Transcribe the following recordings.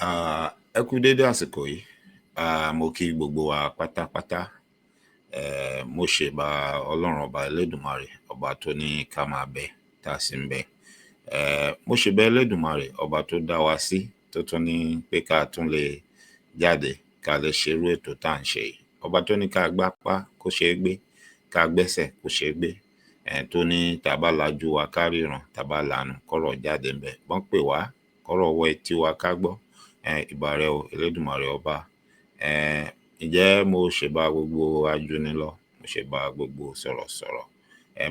Ẹ kú dédé àsìkò yìí. Mo kí gbogbo wa pátápátá. Mo ṣèbà Ọlọ́run Ọba Elédùmarè, ọba tó ní ká máa bẹ, tá a sì ń bẹ. Mo ṣèbà Elédùmarè, ọba tó dá wa sí, tó tún ní pé ká tún lè jáde, ká lè ṣerú ètò tá à ń ṣe yìí. Ọba tó ní ká gbápá kó ṣe é gbé, ká gbẹ́sẹ̀ kó ṣe é gbé, tó ní tá a bá lajú wa ká ríran, tá a bá lanu kọ́rọ̀ jáde ńbẹ̀. Bọ́n pè wá, kọ́rọ̀ wọ etí wa ká gbọ́. Ìbà rẹ o, Elédùmarè ọba. Ǹjẹ́ mo ṣèbà gbogbo ajunilọ, mo ṣèbà gbogbo sọ̀rọ̀sọ̀rọ̀,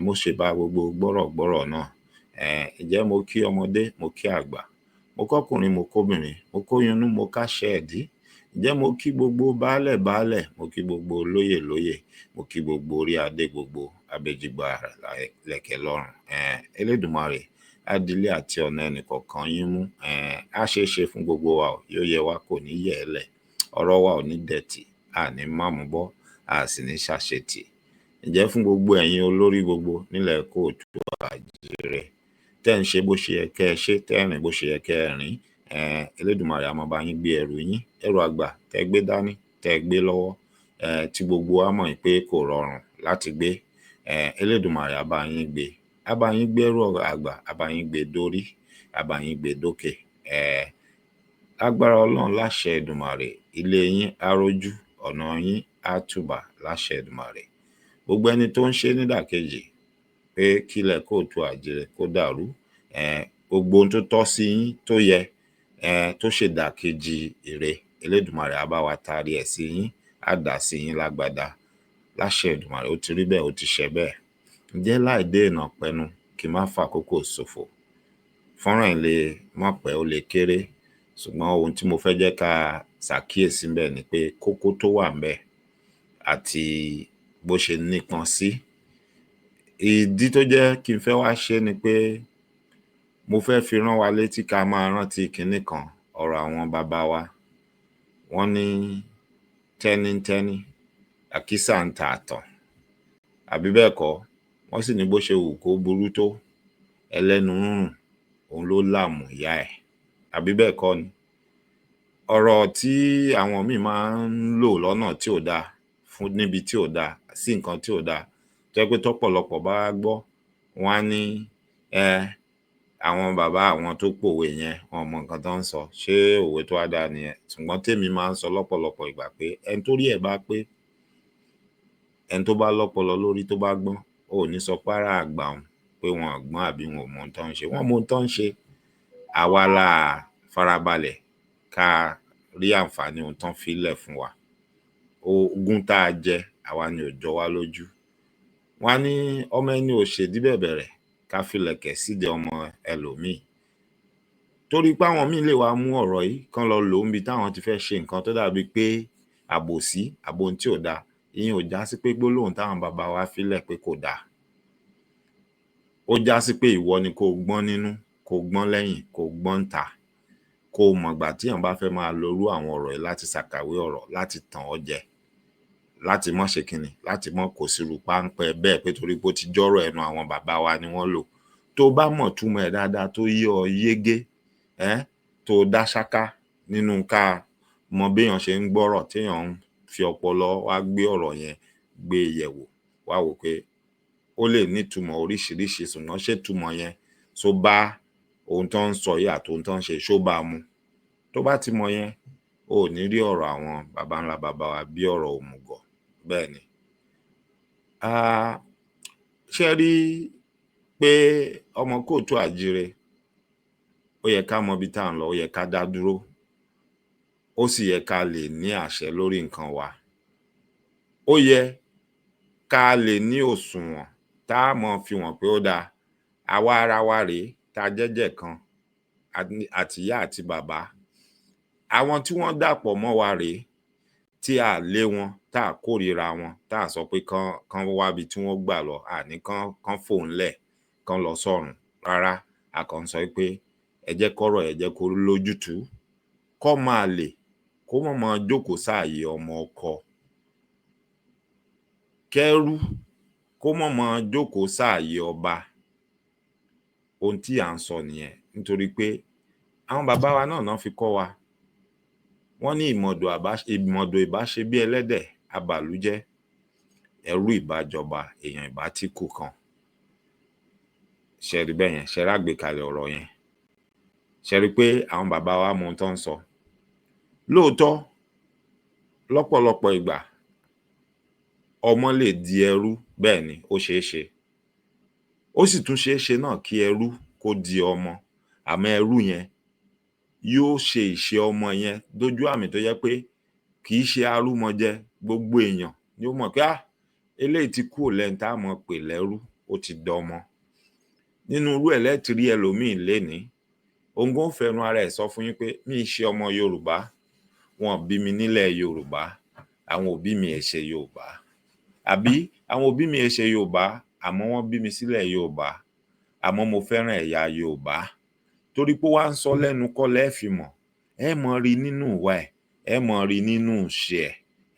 mo ṣèbà gbogbo gbọ́rọ̀gbọ́rọ̀ náà. Ǹjẹ́ mo kí ọmọdé, mo kí àgbà, mo kọ́kùnrin, mo kóbìnrin, mo kóyún inú, mo káṣẹ ìdí. Ǹjẹ́ mo kí gbogbo baálẹ̀ baálẹ̀, mo kí gbogbo lóyè lóyè, mo kí gbogbo orí adé gbogbo, abẹjìgbà lẹ̀kẹ̀ lọ́rùn. Elédùmarè á dilé àti ọ̀nà ẹnìkọ̀ọ̀kan yín mú. Á ṣeé ṣe fún gbogbo wa o, yóò yẹ wá, kò ní yẹ̀ ẹ́ lẹ̀. Ọ̀rọ̀ wa ò ní dẹtì, a ní mámúbọ́, a sì ní ṣàṣetì. Ǹjẹ́ fún gbogbo ẹ̀yin olórí gbogbo nílẹ̀ kóòtù àjíire, tẹ́ ń ṣe bó ṣe yẹ kẹ́ ẹ ṣe, tẹ́ ń rìn bó ṣe yẹ kẹ́ ẹ rìn, Elédùmarè á máa bá yín gbé ẹrù yín, ẹrù àgbà tẹ́ gbé dání, tẹ́ gbé lọ́wọ́, tí gbogbo wa mọ̀ pé kò rọrùn láti gbé. Elédùmarè á bá yín gbé, á bá yín gbẹ́rù àgbà, á bá yín gbé dórí, á bá yín gbé dókè. Lágbára Ọlọ́run, láṣẹ Èdùmàrè, ilé yín á rójú, ọ̀nà yín á tùbà láṣẹ Èdùmàrè. Gbogbo ẹni tó ń ṣe nídàkejì pé kílẹ̀ kóòtù àjíire kó dàrú, gbogbo ohun tó tọ́ sí yín tó yẹ, tó ṣèdàkejì ire, Elédùmarè á bá wa taari ẹ̀ sí yín, á dà á sí yín lágbádá láṣẹ Èdùmàrè. Ó ti rí bẹ́ẹ̀, ó ti ṣẹ bẹ́ẹ̀. Ǹjẹ́ láì dènà pẹnu, kí n má fàkókò ṣòfò. Fọ́nrán yìí lè má pẹ́, ó lè kéré, ṣùgbọ́n ohun tí mo fẹ́ jẹ́ ká ṣàkíyèsí ńbẹ̀ ni pé kókó tó wà ńbẹ̀ àti bó ṣe nípọn sí. Ìdí tó jẹ́ kí n fẹ́ wá ṣé ni pé mo fẹ́ fi rán wa létí ká máa rántí kinní kan, ọ̀rọ̀ àwọn baba wa. Wọ́n ní tẹ́níntẹ́ní, àkísà ń ta àtàn, àbí bẹ́ẹ̀ kọ́? Wọ́n sì ní bó ṣe wù kó burú tó, ẹlẹ́nu rírùn òun ló làmù ìyá ẹ̀, àbí bẹ́ẹ̀ kọ́ ni? Ọ̀rọ̀ tí àwọn míì máa ń lò lọ́nà tí ò dáa fún níbi tí ò dáa sí nǹkan tí ò dáa, tó jẹ́ pé tọ́pọ̀lọpọ̀ bá wá gbọ́, wọ́n á ní àwọn bàbá àwọn tó pòwe yẹn, wọn ò mọ nǹkan tán ń sọ, ṣé òwe tó wá dáa nìyẹn? Ṣùgbọ́n tèmi máa ń sọ lọ́pọ̀lọpọ̀ ìgbà pé ẹni tórí ẹ̀ bá pé, ẹni tó bá lọ́pọlọ lórí, tó bá gbọ́n, o ò ní sọ pé ará àgbà òun pé wọn ò gbọ́n àbí wọn ò mọ ohun tán ń ṣe. Wọ́n mọ ohun tán ń ṣe. Àwa la farabalẹ̀ ká rí àǹfààní ohun tán fílẹ̀ fún wa. Ogún tá a jẹ, àwa ni ò jọ wá lójú. Wọ́n á ní ọmọ ẹni ò ṣèdí bẹ̀bẹ̀rẹ̀ ká filẹ̀kẹ̀ sídìí ọmọ ẹlòmíì. Torí pé àwọn míì lè wá mú ọ̀rọ̀ yìí kán lọ lò ó níbi táwọn ti fẹ́ ṣe nǹkan tó dàbíi pé àbòsí àbohun tí ò dáa. Ìyẹn ò já sí pé gbólóhùn táwọn baba wa fílẹ̀ pé kò dáa. Ó já sí pé ìwọ ni kó o gbọ́n nínú, kó o gbọ́n lẹ́yìn, kó o gbọ́n ńta, kó o mọ̀gbà téèyàn bá fẹ́ máa lo irú àwọn ọ̀rọ̀ yìí láti ṣàkàwé ọ̀rọ̀, láti tàn ọ́ jẹ, láti má ṣe kíni, láti má kó sírú páńpẹ́ bẹ́ẹ̀ pé torí pé ó ti jọ́rọ̀ ẹnu àwọn bàbá wa ni wọ́n lò. Tó o bá mọ̀túmọ̀ ẹ̀ dáadáa, tó yé ọ yégé, tó o dá ṣáká nínú ká mọ béèyàn ṣe ń gbọ́rọ̀, téèyàn ń fi ọpọlọ wá gbé ọ̀rọ̀ yẹn gbé e yẹ̀wò, wá wò ó pé ó lè nítumọ̀ oríṣiríṣi, ṣùgbọ́n ṣé ìtumọ̀ yẹn ṣó bá ohun tán ń sọ yìí àti ohun tán ń ṣe, ṣó bá a mu? Tó bá ti mọ̀ yẹn, o ò ní rí ọ̀rọ̀ àwọn baba ńlá baba wa bí ọ̀rọ̀ òmùgọ̀. Bẹ́ẹ̀ ni. Ṣé ẹ rí pé ọmọ kóòtù àjíire, ó yẹ ká mọbi tá à ń lọ, ó yẹ ká dá dúró, ó sì yẹ ká lè ní àṣẹ lórí nǹkan wa. Ó yẹ ká lè ní òṣùwọ̀n tá á mọ fi wọ̀n pé ó dáa. Àwa ara wa rèé tá a jẹ́jẹ̀ kan àtìyá àti bàbá. Àwọn tí wọ́n dàpọ̀ mọ́ wa rèé tí a lé wọn, tá à kórìíra wọn, tá à sọ pé kán kán wábi tí wọ́n gbà lọ, a ní kán kán fò ńlẹ̀, kán lọ sọ́run. Rárá, a kàn ń sọ pé ẹ jẹ́ kọ́rọ̀ ẹ jẹ́ kó lójútùú. Kọ́mọ àlè kó má máa jókòó sáàyè ọmọ ọkọ. Kẹ́rú kó má máa jókòó sáàyè ọba. Ohun tí à ń sọ nìyẹn. Nítorí pé àwọn bàbá wa náà ná fi kọ́ wa. Wọ́n ní ìmọ̀dò ìbá ṣe bí ẹlẹ́dẹ̀, abàlújẹ́, ẹrú ìbá jọba, èèyàn ìbá tíkù kan. Ṣẹ rí bẹ́yẹn? Ṣẹ rágbèékalẹ̀ ọ̀rọ̀ yẹn? Ṣẹ rí pé àwọn bàbá wa mọ ohun tán ń sọ? Lóòótọ́, lọ́pọ̀lọpọ̀ ìgbà, ọmọ lè di ẹrú, bẹ́ẹ̀ ni, ó ṣeé ṣe. Ó sì tún ṣeé ṣe náà kí ẹrú kó di ọmọ, àmọ́ ẹrú yẹn yóó ṣe ìṣe ọmọ yẹn dójú àmì tó jẹ́ pé kìí ṣe arúmọjẹ, gbogbo èèyàn ni ó mọ̀ pé um eléyìí ti kúrò lẹ́ni tá mọ́ pè lẹ́rú, ó ti dọmọ. Nínú irú ẹ̀ lẹ́ ti rí ẹlòmíì lénìí, òun gan ó fẹnu ara ẹ̀ sọ fún yín pé mi ì ṣe ọmọ Yorùbá, wọn ò bí mi nílẹ̀ Yorùbá, àwọn òbí mi è ṣe Yoòbá. Àbí àwọn òbí mi è ṣe Yoòbá àmọ́ wọ́n bí mi sílẹ̀ Yoòbá, àmọ́ mo fẹ́ràn ẹ̀yà Yoòbá. Torí pé ó wá ń sọ́ lẹ́nu kọ́ lẹ́ fi mọ̀, ẹ́ mọ́ rí nínú ìwà ẹ̀, ẹ́ mọ́ rí nínú ìṣe ẹ̀,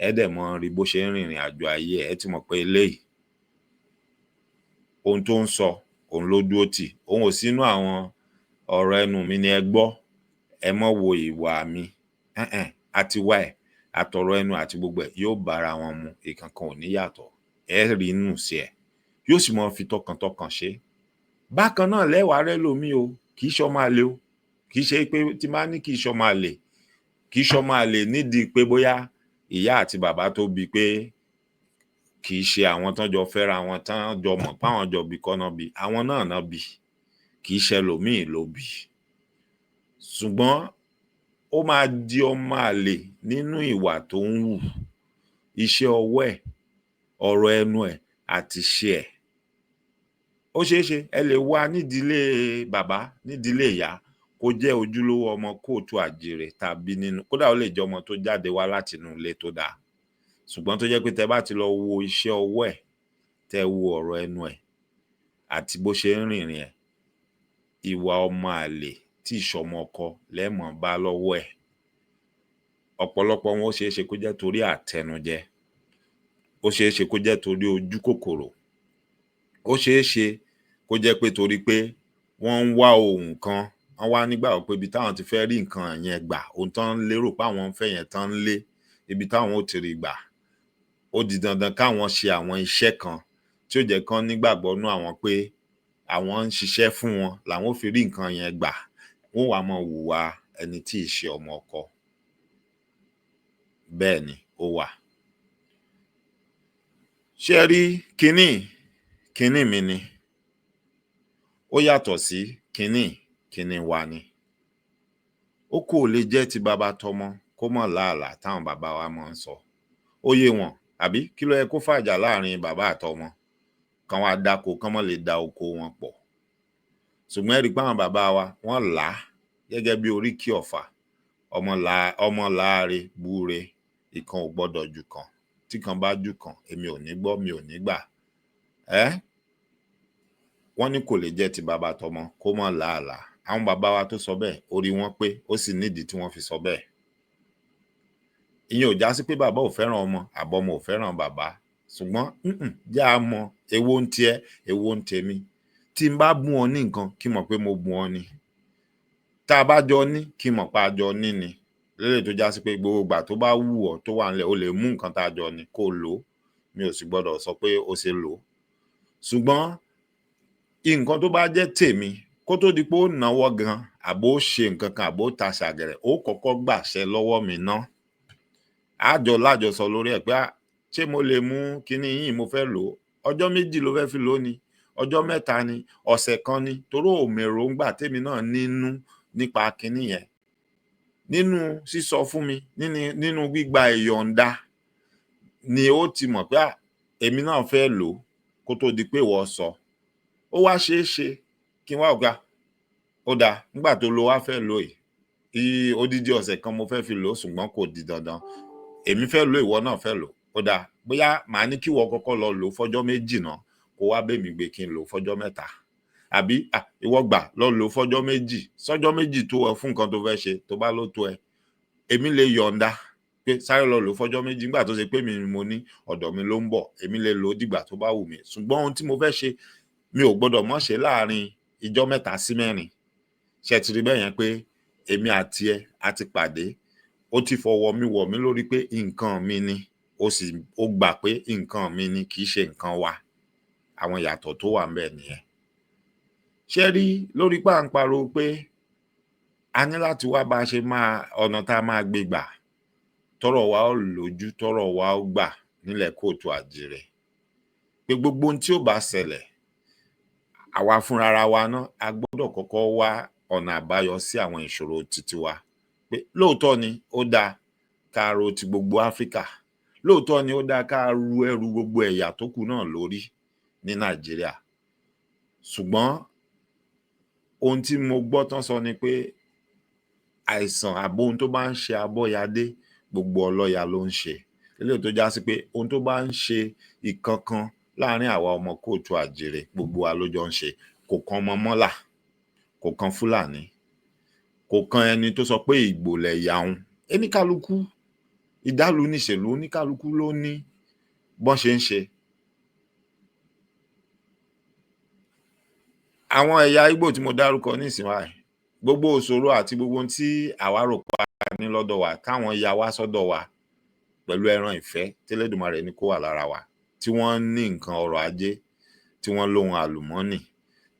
ẹ́ dẹ̀ mọ́ rí bó ṣe ń rìnrìn àjò ayé ẹ̀, ẹ́ ti mọ̀ pé eléyìí, ohun tó ń sọ òun ló dúró tì. Òun ò sí nínú àwọn ọ̀rọ̀ ẹnu mi ni ẹ gbọ́, ẹ mọ́ wo ìwà mi, um àtiwà ẹ̀ àtọ̀rọ̀ ẹnu àti gbogbo ẹ̀ yóò bára wọn mu, ìkankan ò ní yàtọ̀. Ẹ́ rí nínú ìṣe ẹ̀, yóò sì mọ́ fi tọkàntọkàn ṣe é. Bákan náà lẹ́ wá rẹ́lòmíì o, kìí ṣọmọ àlè o, kìí ṣe pé tí n bá ní kìí ṣọmọ àlè, kìí ṣọmọ àlè nídìí pé bóyá ìyá àti bàbá tó bí pé kìí ṣe àwọn tán jọ fẹ́ra wọn tán jọ mọ̀ páwọn jọ bí kọ́ ná bí, àwọn náà ná bí, kìí ṣẹlòmíì ló bí. Ṣùgbọ́n ó máa di ọmọ àlè nínú ìwà tó ń hù, iṣẹ́ ọwọ́ ẹ̀, ọ̀rọ̀ ẹnu ẹ̀ àtiṣe ẹ̀. Ó ṣeé ṣe, ẹ lè wá nídìílé bàbá, nídìílé ìyá kó jẹ́ ojúlówó ọmọ kóòtù àjíire tá a bí nínú, kódà ó lè jẹ́ ọmọ tó jáde wá látinú ilé tó dáa. Ṣùgbọ́n tó jẹ́ pé tẹ bá ti lọ wo iṣẹ́ ọwọ́ ẹ̀, tẹ́ ẹ wo ọ̀rọ̀ ẹnu ẹ̀ àti bó ṣe ń rìnrìn ẹ̀, ìwà ọmọ àlè tí ì ṣọmọ ọkọ lẹ́ mọ́ bá lọ́wọ́ ẹ̀. Ọ̀pọ̀lọpọ̀ wọn ó ṣeé ṣe kó jẹ́ torí àtẹnujẹ, ó ṣeé ṣe kó jẹ́ torí ojúkòkòrò, ó ṣeé ṣe kó jẹ́ pé torí pé wọ́n ń wá ohun kan, wọ́n wá nígbàgbọ́ pé ibi táwọn ti fẹ́ rí nǹkan yẹn gbà, ohun tán ń lérò páwọn ń fẹ́ yẹn tán ń lé, ibi táwọn ó ti rí gbà, ó di dandan káwọn ṣe àwọn iṣẹ́ kan tí ó jẹ́ kán nígbàgbọ́ nínú àwọn pé àwọn ń ṣiṣẹ́ fún wọn làwọn ó fi rí nǹkan yẹn gbà, wọ́n ó wá mọ́ hùwà ẹni tí ì ṣe ọmọ ọkọ. Bẹ́ẹ̀ ni, ó wà. Ṣé ẹ rí kiní yìí, kiní mi ni. Ó yàtọ̀ sí kiní yìí, kiní wa ni. Ó kò lè jẹ́ ti baba tọmọ kó mọ́ láàlà táwọn bàbá wa mọ́ ń sọ. Ó yé wọn, àbí kí ló yẹ kó fàjà láàrin bàbá àtọmọ? Kán wá dáko, kán mọ́ lè da oko wọn pọ̀. Ṣùgbọ́n ẹ rí páwọn bàbá wa, wọ́n là á gẹ́gẹ́ bí oríkì Ọ̀fà, ọmọ làáre búure, ìkan ò gbọdọ̀ jùkàn, tíkan bá jùkàn, èmi ò ní gbọ́, mi ò ní gbà. Um Wọ́n ní kò lè jẹ́ ti baba tọmọ kó mọ́ làálàá. Àwọn bàbá wa tó sọ bẹ́ẹ̀, orí wọn pé, ó sì nídìí tí wọ́n fi sọ bẹ́ẹ̀. Ìyẹn ò já sí pé bàbá ò fẹ́ràn ọmọ àbọ́mọ ò fẹ́ràn bàbá, ṣùgbọ́n jẹ́ á mọ èwo ń tiẹ, èwo ń tèmi. Tí n bá bùn ọ́ ní nǹkan, kí n mọ̀ pé mo bùn ọ́ ni. Tá a bá jọ ní, kí n mọ̀ pé a jọ ní ni. Léléyìí tó já sí pé gbogbo ìgbà tó bá wù ọ́ tó wà ńlẹ̀, o lè mú nǹkan tá a jọ ní kó o lò ó, mi ò sì gbọdọ̀ sọ pé o ṣe lò ó. Ṣùgbọ́n nǹkan tó bá jẹ́ tèmi, kó tó di pé ó nawọ́ gan àbó ṣe nǹkan kan àbó tasẹ̀ àgẹ̀rẹ̀, ó kọ́kọ́ gbàṣẹ lọ́wọ́ mi ná. Á jọ lájọsọ lórí ẹ̀ pé ṣé mo lè mú kiní yín yìí, mo fẹ́ lò ó. Ọjọ́ méjì lo fẹ́ fi lò ó ni, ọjọ́ mẹ́ta ni, ọ̀sẹ̀ kan ni, torí ò mèròńgbà tèmi náà nínú nípa kiní yẹn. Nínú sísọ fún mi, nínú gbígba ìyọ̀ǹda ni ó ti mọ̀ pé èmi náà fẹ́ lò ó kó tó di pé ìwọ sọ. Ó wá ṣeé ṣe kí n wá wò pé ó dáa, nígbà tó lo wá fẹ́ lò ó yìí, odidi ọ̀sẹ̀ kan mo fẹ́ fi lò ó ṣùgbọ́n kò di dandan. Èmi fẹ́ lò ó, ìwọ náà fẹ́ lò ó. Ó dáa, bóyá màá ní kíwọ kọ́kọ́ lọ lò ó fọ́jọ́ méjì ná, kó wá bèmí gbé kí n lò ó fọ́jọ́ mẹ́ta. Àbí ìwọ gbà lọ lò ó fọ́jọ́ méjì, sọ́jọ́ méjì tó ẹ fún nǹkan tó fẹ́ ṣe, tó bá ló tó ẹ. Èmi lè yọ̀ǹda pé sáré lọ lò ó fọ́jọ́ méjì nígbà tó ṣe pé èmi ni mo ní, ọ̀dọ̀ mi ló ń bọ̀, èmi lè lò ó dìgbà tó bá wù mí. Ṣùgbọ́n ohun tí mo fẹ́ ṣe, mi ò gbọdọ̀ mọ́ ṣe láàrin ijọ́ mẹ́ta sí mẹ́rin. Ṣé ẹ ti rí bẹ́yẹn pé èmi àti ẹ a ti pàdé, Ó ti fọwọ́ mi wọ̀ mí lórí pé nǹkan mi ni, ó sì ó gbà pé nǹkan mi ni, kì í ṣe nǹkan wa. Àwọn ìyàtọ̀ tó wà ńbẹ̀ nìyẹn. Ṣé rí lórí pé à ń pariwo pé a ní láti wá bá a ṣe máa ọ̀nà tá a máa gbé gbà tọ́rọ̀ wa ó lójú, tọ́rọ̀ wa ó gbà nílẹ̀ kóòtù àjíire, pé gbogbo ohun tí ó bá ṣẹlẹ̀, àwa fúnra wa ná a gbọ́dọ̀ kọ́kọ́ wá ọ̀nà àbáyọ sí àwọn ìṣòro titi wa. Pé lóòótọ́ ni ó dáa ká ro ti gbogbo Áfríkà, lóòótọ́ ni ó dáa ká ru ẹrù gbogbo ẹ̀yà tó kù náà lórí ní Nàìjíríà, ṣùgbọ́n ohun tí mo gbọ́ tán sọ ni pé àìsàn àbóhun tó bá ń ṣe abọ́yadé, gbogbo ọlọ́ya ló ń ṣe. Eléyìí tó já sí pé ohun tó bá ń ṣe ìkankan láàrin àwa ọmọ kóòtù àjíire, gbogbo wa ló jọ ń ṣe. Kò kan ọmọ mọ́là, kò kan Fúlàní, kò kan ẹni tó sọ pé Ìgbò lẹ̀yà òun. Oníkálukú ìdálù níṣèlú, oníkálukú ló ní bọ́n ṣe ń ṣe. Àwọn ẹ̀yà Ìgbò tí mo dárúkọ nísìnyí báyìí, gbogbo ìṣòro àti gbogbo ohun tí àwa rò pa ní lọ́dọ̀ wa, káwọn ya wá sọ́dọ̀ wa pẹ̀lú ẹran ìfẹ́ tẹ́lẹ̀dùmarè ní kó wà lára wa, tí wọ́n ní nǹkan ọrọ̀ ajé, tí wọ́n lóhun àlùmọ́nì,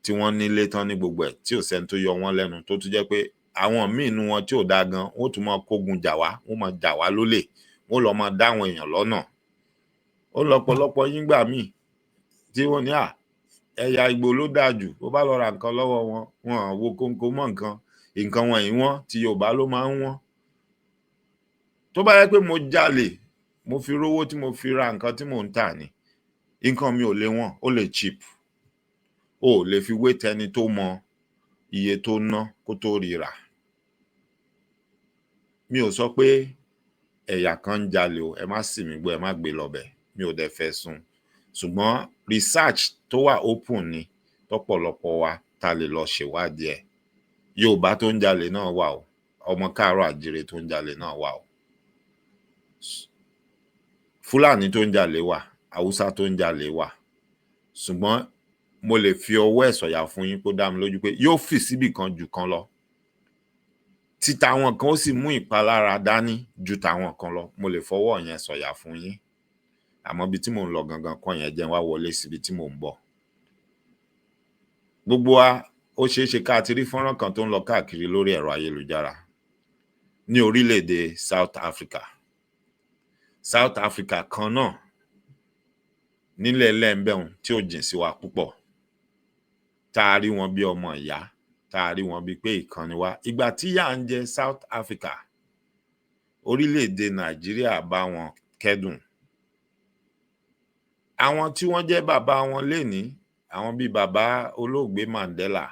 tí wọ́n nílé tán ní gbogbo ẹ̀, tí ò sẹ́ni tó yọ wọ́n lẹ́nu, tó tún jẹ́ pé àwọn míì nínú wọn tí ò dáa gan, wọ́n ó tún máa kógun jà wá, wọ́n máa jà wá lólè, wọ́n lọ máa dá àwọn èèyàn lọ́nà. Ó lọ́pọ̀lọpọ̀ yín gbà míì tí wọ́n ní à ẹ̀yà Ìgbò ló dáa jù, bó bá lọ ra nǹkan lọ́wọ́ wọn, wọn ò wo kóńkó mọ́ nǹkan, nǹkan wọn yìí wọ́n, ti Yorùbá ló máa ń wọ́n. Tó bá jẹ́ pé mo jalè, mo fi rówó tí mo fi ra nǹkan tí mò ń tà ni, nǹkan mi ò lè wọ́n, ó lè cheap. O ò lè fi wé tẹni tó mọ iye tó ná kó tó rí rà. Mi ò sọ pé ẹ̀yà kan ń jalè o, ẹ má sì mí gbọ́, ẹ má gbé lọ bẹ̀, mi ò dẹ̀ fẹ̀sùn. Ṣùgbọ́n research tó wà open ni tọ́pọ̀lọpọ̀ wa ta lè lọ ṣèwádìí ẹ̀. Yorùbá tó ń jalè náà wà o, ọmọ káàárọ̀ àjíire tó ń jalè náà wà o. Fúlàní tó ń jalè wà, Haúsá tó ń jalè wà. Ṣùgbọ́n mo lè fi ọwọ́ ẹ̀ sọ̀yà fún yín kó dá mi lójú pé yóò fì síbì kan jù kan lọ. Tí tàwọn kan ó sì mú ìpalára dání ju tàwọn kan lọ, mo lè fọwọ́ yẹn sọ̀yà fún yín. Àmọ́ ibi tí mò ń lọ gangan kọ́ yẹn, jẹ́ n wá wọlé síbi tí mò ń bọ̀. Gbogbo wa, ó ṣeé ṣe ká ti rí fọ́nrán kan tó ń lọ káàkiri lórí ẹ̀rọ ayélujára ní orílẹ̀-èdè South Africa. South Africa kan náà nílẹ̀ lẹ́ńbẹ̀hún tí ò jìn sí wa púpọ̀. Tá a rí wọn bí ọmọ ìyá, tá a rí wọn bíi pé ìkan ni wá. Ìgbà tí yà ń jẹ South Africa, orílẹ̀-èdè Nàìjíríà bá wọn kẹ́dùn. Àwọn tí wọ́n jẹ́ bàbá wọn lénìí, àwọn bíi bàbá olóògbé Mandela,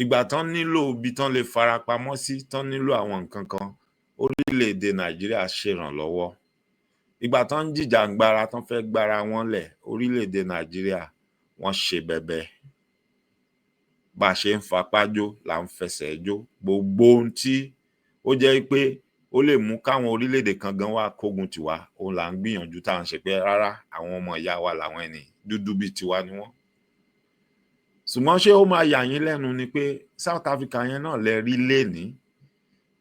ìgbà tán nílò ibi tán lè farapamọ́ sí, tán nílò àwọn nǹkan kan, orílẹ̀-èdè Nàìjíríà ṣèrànlọ́wọ́. Ìgbà tán ń jìjàǹgbara tán fẹ́ gbára wọn lẹ̀, orílẹ̀-èdè Nàìjíríà wọ́n ṣe bẹbẹ. Bá a ṣe ń fapá jó là ń fẹsẹ̀ jó. Gbogbo ohun tí ó jẹ́ pé ó lè mú káwọn orílẹ̀-èdè kan gan wá kógun tì wá, òun là ń gbìyànjú tá à ń ṣe pé rárá, àwọn ọmọ ìyá wa làwọn ẹni dúdú bíi tiwa ni wọ́n. Ṣùgbọ́n ṣé ó máa yà yín lẹ́nu ni pé South Africa yẹn náà lẹ rí lénìí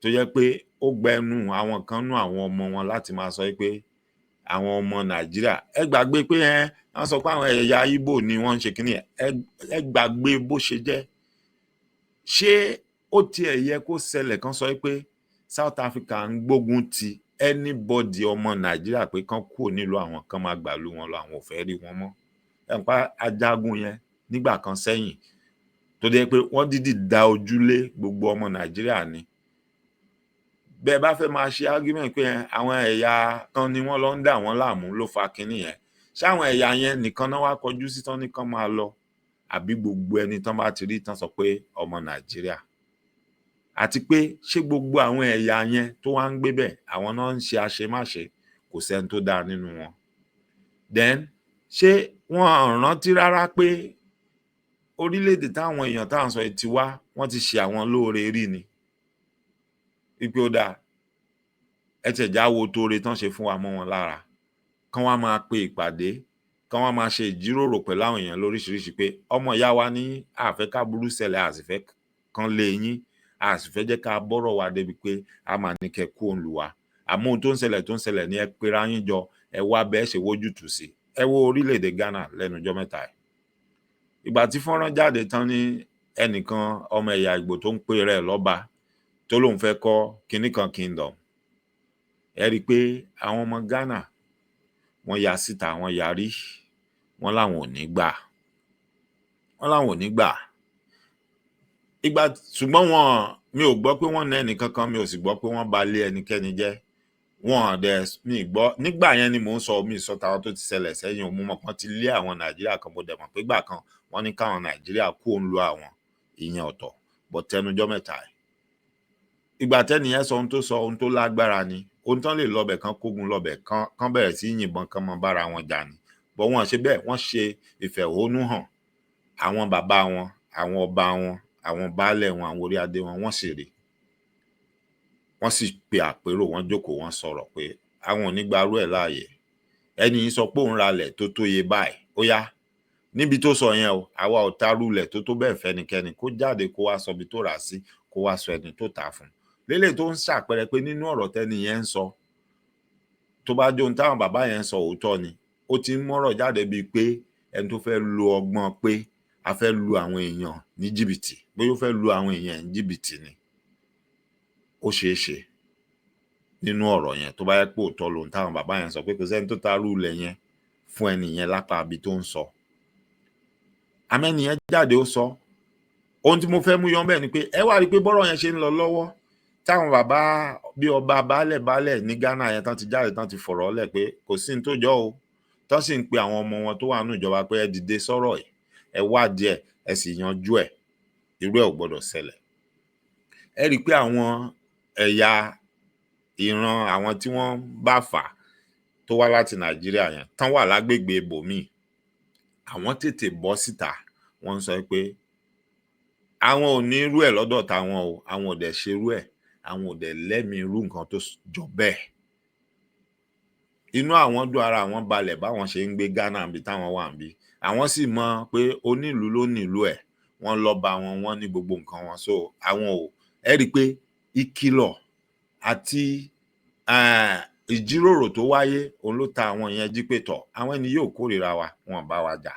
tó jẹ́ pé ó gbẹnu àwọn kan nú àwọn ọmọ wọn láti máa sọ pé àwọn ọmọ Nàìjíríà, ẹ gbàgbé pé ẹ wọ́n sọ pé àwọn ẹ̀yà Ìgbò ni wọ́n ń ṣe kínní ẹ, ẹ gbàgbé bó ṣe jẹ́. Ṣé ó tiẹ̀ yẹ kó ṣẹlẹ̀ kán sọ pé South Africa ń gbógun ti anybody ọmọ Nàìjíríà pé kán kúrò nílùú àwọn, kán máa gbàlú wọn lọ, àwọn ò fẹ́ rí wọn mọ́? Ẹ pa ajagun yẹn nígbà kan sẹ́yìn tó jẹ́ pé wọ́n dídì da ojú lé gbogbo ọmọ Nàìjíríà ni. Bẹ́ẹ̀ bá fẹ́ máa ṣe argument pé àwọn ẹ̀yà kan ni wọ́n lọ ń dà wọ́n láàmú ló fa kinní yẹn, ṣé àwọn ẹ̀yà yẹn nìkan náà wá kọjú sí tán ní kán máa lọ, àbí gbogbo ẹni tán bá ti rí tán sọ pé ọmọ Nàìjíríà? Àti pé ṣé gbogbo àwọn ẹ̀yà yẹn tó wá ń gbé bẹ̀, àwọn náà ń ṣe àṣemáṣe, kò sẹ́ni tó dáa nínú wọn? Then ṣé wọn ò rántí rárá pé orílẹ̀-èdè táwọn èèyàn tá à ń sọ yìí ti wá, wọ́n ti ṣe àwọn lóore rí ni? Wípé ó dáa, ẹ tiẹ̀ já wo tóore tán ṣe fún wa mọ́ wọn lára, kán wá máa pe ìpàdé, kán wá máa ṣe ìjíròrò pẹ̀lú àwọn èèyàn lóríṣiríṣi pé ọmọ ìyá wa ní, a fẹ́ káburú ṣẹlẹ̀, a sì fẹ́ kán lé yín, A sì fẹ́ jẹ́ ká bọ́rọ̀ wa débi pé a máa ní kẹ́ kú òun lù wá. Àmọ́ ohun tó ń ṣẹlẹ̀ ní, ẹ pera yín jọ, ẹ wá bẹ́ẹ̀ ṣe wójútùú sí. Ẹ wo orílẹ̀-èdè Ghana lẹ́nu ọjọ́ mẹ́ta yìí. Ìgbà tí fọ́nrán jáde tán ní ẹnìkan, ọmọ ẹ̀yà Ìgbò tó ń pè rẹ̀ lọ́ba, tó lóun fẹ́ kọ́ kinní kan kingdom, ẹ rí i pé àwọn ọmọ Ghana, wọ́n ya síta, wọ́n yarí, wọ́n láwọn ò ní gbà, wọ́n láwọn ò ní gbà. Ìgbà ṣùgbọ́n wọn, mi ò gbọ́ pé wọ́n na ẹnìkankan, mi ò sì gbọ́ pé wọ́n ba lé ẹnikẹ́ni jẹ́. Wọn dẹ̀ mi gbọ́ nígbà yẹn ni mò ń sọ. Mi sọ tàwọn tó ti ṣẹlẹ̀ sẹ́yìn. Mo mọ̀ pọ́n ti lé àwọn Nàìjíríà kan, mo dẹ̀ mọ̀ pé gbà kan wọ́n ní káwọn Nàìjíríà kú òun lu àwọn, ìyẹn ọ̀tọ̀ bọ̀. Tẹnujọ́ mẹ́ta ẹ̀, ìgbà tẹ́ni yẹn sọ ohun tó sọ, ohun tó lágbára ni. Ohun tán lè lọbẹ̀ kan, kógun lọbẹ̀ kan, kán bẹ̀rẹ̀ sí yìnbọn, kán mọ bára wọn jà ni bọ̀. Wọ́n ṣe bẹ́ẹ̀, wọ́n ṣe ìfẹ̀hónúhàn. Àwọn bàbá wọn, àwọn ọba wọn, àwọn baálẹ̀ wọn, àwọn orí adé wọn, wọ́n sì rí, wọ́n sì pe àpérò, wọ́n jókòó, wọ́n sọ̀rọ̀ pé àwọn ò ní gbarú ẹ̀ láàyè. Ẹni yìí sọ pé òun ralẹ̀ tó tóye báyìí, ó yá, níbi tó sọ yẹn o, àwa ò tarúlẹ̀ tó tó bẹ́ẹ̀ fẹ́nikẹ́ni. Kó jáde, kó wá sọ ibi tó rà á sí, kó wá sọ ẹni tó tà á fún un. Lélẹ̀ tó ń ṣàpẹẹrẹ pé nínú ọ̀rọ̀ tẹ́ni yẹn ń sọ, tó bá jó ohun táwọn bàbá yẹn ń sọ òótọ́ ni, ó ti ń mọ́rọ̀ jáde bíi pé ẹni tó fẹ́ lo ọgbọ́n pé a fẹ́ lu àwọn èèyàn ní jìbìtì, bóyá ó fẹ́ lu àwọn èèyàn ní jìbìtì ni. Ó ṣeé ṣe nínú ọ̀rọ̀ yẹn, tó bá yẹ pé òótọ́ lohun táwọn bàbá yẹn sọ, pé kò sẹ́ni tó tarú ilẹ̀ yẹn fún ẹni yẹn lápá ibi tó ń sọ. Àmọ́ ẹni yẹn jáde, ó sọ. Ohun tí mo fẹ́ mú yọ bẹ́ẹ̀ ni pé ẹ wá rí i pé bọ́rọ̀ yẹn ṣe ń lọ lọ́wọ́, táwọn bàbá bí ọba baálẹ̀ baálẹ̀ ní Ghana yẹn tán ti jáde, tán ti fọ̀rọ̀ lẹ̀ pé kò sí ní tó jọ o, tán sì ń pe àwọn ọmọ wọn tó wà nínú ìjọba pé ẹ dìde sọ́rọ̀ yìí, ẹ wádìí ẹ̀, ẹ sì yanjú ẹ̀, irú ẹ̀ ò gbọdọ̀ ṣẹlẹ̀. Ẹ rí i pé àwọn ẹ̀yà ìran àwọn tí wọ́n bá fà á tó wá láti Nàìjíríà yẹn tán wà lágbègbè ibòmíì, àwọn tètè bọ́ síta, wọ́n ń sọ pé àwọn ò ní irú ẹ̀ lọ́dọ̀ tàwọn o, àwọn ò dẹ̀ ṣerú ẹ̀, àwọn ò dẹ̀ lẹ́mìí irú nǹkan tó jọ bẹ́ẹ̀. Inú àwọn dùn, ara àwọn balẹ̀ báwọn ṣe ń gbé Ghana níbi táwọn wà níbí. Àwọn sì mọ̀ pé onílùú ló nílùú ẹ̀, wọ́n lọ́ba wọn, wọ́n ní gbogbo nǹkan wọn, so àwọn ò. Ẹ rí i pé ìkìlọ̀ àti ìjíròrò tó wáyé, òun ló ta àwọn yẹn jí pé tọ̀, àwọn ẹni yóò kórìíra wa, wọn bá wa jà.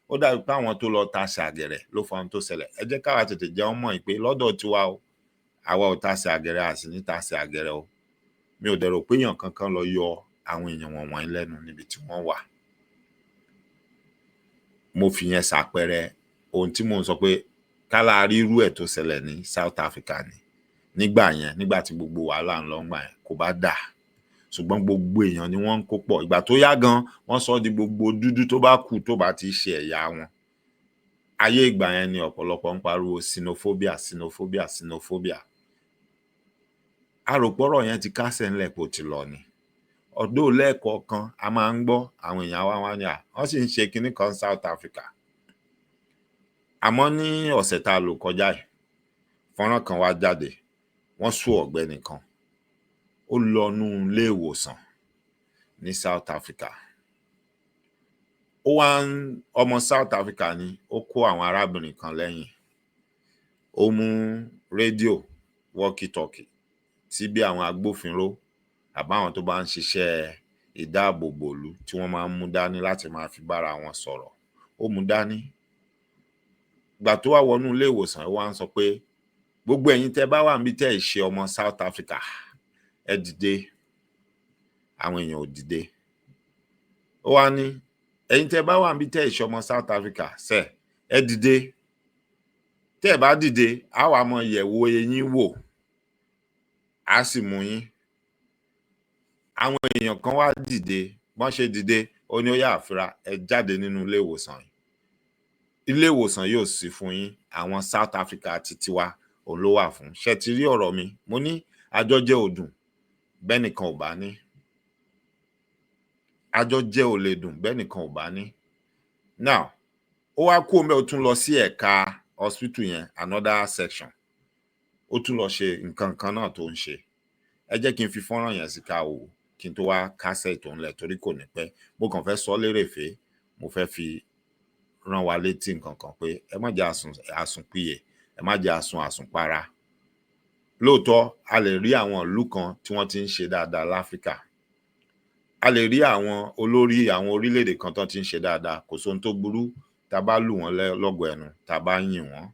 Ó dàbí pé àwọn tó lọ tasẹ̀ àgẹ̀rẹ̀ ló fa ohun tó ṣẹlẹ̀. Ẹ jẹ́ káwa tètè jẹ́ wọ́n mọ̀ pé lọ́dọ̀ tiwa o, àwa ò tasẹ̀ àgẹ̀rẹ̀, a sì ní tasẹ̀ àgẹ̀rẹ̀ o. Mi ò dẹ̀ rò pé èèyàn kankan lọ yọ àwọn èèyàn wọ̀nyí lẹ́nu níbi tí wọ́n wà. Mo fi yẹn ṣàpẹẹrẹ ohun tí mò ń sọ pé kálá rí irú ẹ̀ tó ṣẹlẹ̀ ní South Africa ni nígbà yẹn, nígbà tí gbogbo wàhálà ń lọ ńgbà yẹn, kò bá dà. Ṣùgbọ́n gbogbo èèyàn ni wọ́n ń kó pọ̀. Ìgbà tó yá gan, wọ́n sọ di gbogbo dúdú tó bá kù tó bá ti ṣe ẹ̀yà wọn. Ayé ìgbà yẹn ni ọ̀pọ̀lọpọ̀ ń pariwo xenophobia, xenophobia, xenophobia. A rò pọ́rọ̀ yẹn ti kásẹ̀ ńlẹ̀, pé ó ti lọ ni. Ọ̀dọ́ lẹ́ẹ̀kọ̀ọ̀kan, a máa ń gbọ́ àwọn èèyàn wa wá ní à wọ́n sì ń ṣe kinní kan South Africa. Àmọ́ ní ọ̀sẹ̀ tá a lò kọjá yìí, fọ́nrán kan wá jáde, wọ́n sue ọ̀gbẹ́ni kan. Ó lọ nú ilé ìwòsàn ní South Africa. Ó wá ń, ọmọ South Africa ni, ó kó àwọn arábìnrin kan lẹ́yìn. Ó mú rédíò walkie-talkie tí bí àwọn agbófinró àbáwọn tó bá ń ṣiṣẹ́ ìdáàbòbò ìlú tí wọ́n máa ń mú dání láti máa fi bára wọn sọ̀rọ̀. Ó mú dání. Ìgbà tó wá wọnú ilé ìwòsàn, ó wá ń sọ pé gbogbo ẹ̀yin tẹ́ bá wà níbi tẹ́ ẹ̀ ṣe ọmọ South Africa, ẹ dìde. Àwọn èèyàn ò dìde. Ó wá ní ẹ̀yin tẹ́ bá wà níbi tẹ́ ẹ̀ ṣe ọmọ South Africa sẹ́, ẹ dìde. Tẹ́ ẹ̀ bá dìde, á wàá mọ yẹ̀wò eyín wò, á sì mú yín. Àwọn èèyàn kan wá dìde. Bọ́n ṣe dìde, ó ní ó yá, àfira, ẹ jáde nínú ilé ìwòsàn yìí, ilé ìwòsàn yóò sì fún yín, àwọn South Africa ti tiwa òun ló wà fún. Ṣé ti rí ọ̀rọ̀ mi? Mo ní àjọjẹ ò dùn bẹ́nìkan ò bá ní, àjọjẹ ò lè dùn bẹ́nìkan ò bá ní. Now, ó wá kúrò ńbẹ̀, ó tún lọ sí ẹ̀ka hospital yẹn, another section, ó tún lọ ṣe nǹkan kan náà tó ń ṣe. Ẹ jẹ́ kí n fi fọ́nrán yẹn sí ká wò kí n tó wá kásẹ̀ ètò ńlẹ̀, torí kò ní pẹ́. Mo kàn fẹ́ sọ lérèfé, mo fẹ́ fi rán wa létí nǹkan kan pé ẹ má jẹ́ àsùn àsùnpìyè, ẹ má jẹ́ àsùn àsùnpara. Lóòótọ́, a lè rí àwọn ìlú kan tí wọ́n ti ń ṣe dáadáa láfíríkà, a lè rí àwọn olórí àwọn orílẹ̀-èdè kan tán ti ń ṣe dáadáa. Kò sóhun tó burú tá a bá lù wọ́n lọ́gọ ẹnu, tá a bá yìn wọ́n.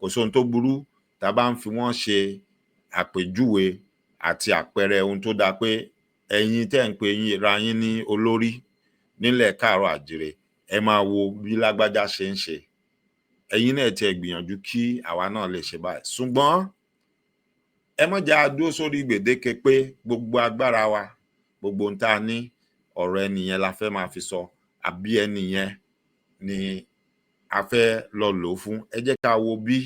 Kò sóhun tó burú tá a bá ń fi wọ́n ṣe àpèjúwe àti àpẹẹrẹ ohun tó dáa pé ẹ̀yin tẹ́ ń pe ra yín ní olórí nílẹ̀ káàárọ̀ àjíire, ẹ máa wo bí lágbájá ṣe ń ṣe, ẹ̀yin náà tiẹ̀ gbìyànjú kí àwa náà lè ṣe báyìí. Ṣùgbọ́n ẹ má jẹ́ á dúró sórí gbèdéke pé gbogbo agbára wa, gbogbo ohun tá a ní, ọ̀rọ̀ ẹni yẹn la fẹ́ máa fi sọ, àbí ẹni yẹn ni a fẹ́ lọ lò ó fún. Ẹ jẹ́ ká wo bí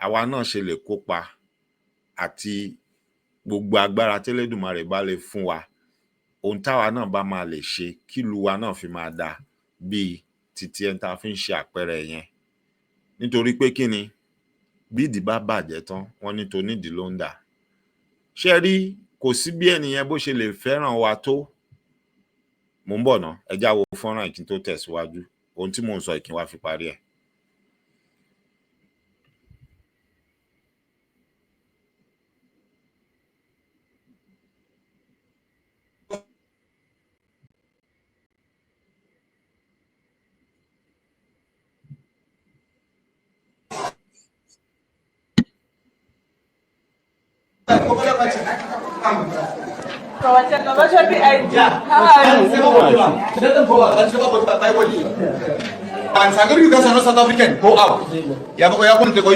àwa náà ṣe lè kópa àti gbogbo agbára tÉlédùmarè bá lè fún wa, ohun táwa náà bá máa lè ṣe kílùú wa náà fi máa dáa bíi titi ẹni tá a fi ń ṣe àpẹẹrẹ yẹn. Nítorí pé kí ni, bídìí bá bàjẹ́ tán, wọ́n ní tonídìí ló ń dà. Ṣé ẹ rí, kò sí bí ẹni yẹn bó ṣe lè fẹ́ràn wa tó. Mò ń bọ̀ ná, ẹ já wo fọ́nrán yìí kí n tó tẹ̀síwájú ohun tí mò ń sọ yìí, kí n wá fi parí ẹ̀. And you guys are not South African, go out. You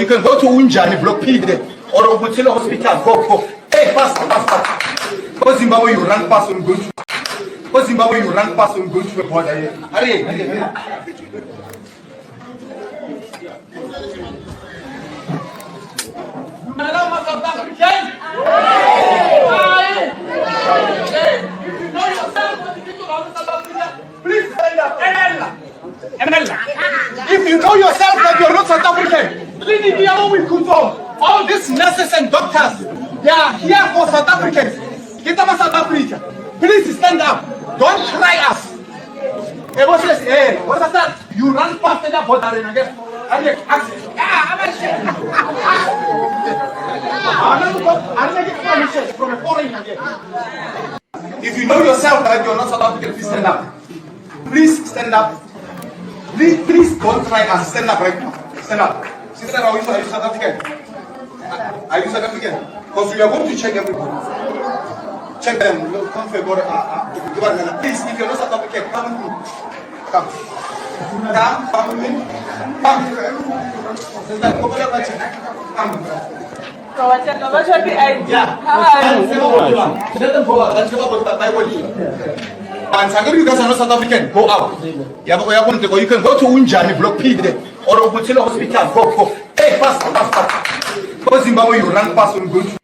can go to Unjani, Block P there, or Ubutilo Hospital, go, go. Hey, fast, fast, fast. Go Zimbabwe, you run fast and go to. Go Zimbabwe, you run fast and go to the border. Hurry, hurry, hurry. Please stand up. If you know yourself that you're not South African, all these nurses and doctors, they are here for South Africans. Get them South Africa. Please stand up. Don't try us. Hey, what's this? Hey, what's that? You run past the border and get from a foreign. If you know yourself that you're not South African, please stand up. Please stand up. Please, please don't try us. Stand up right now. Stand up. Sister, are you South African? Are you South African? Because we are going to check everybody. Check them. Please, if you're not South African, come with me. Come. Come, come with me. Come. Come. And you guys are not South African, go out. You can go to Unjani, Block P there, or Ubutilo Hospital, go, go. Hey, fast, fast, fast. Go Zimbabwe, you run fast and go to.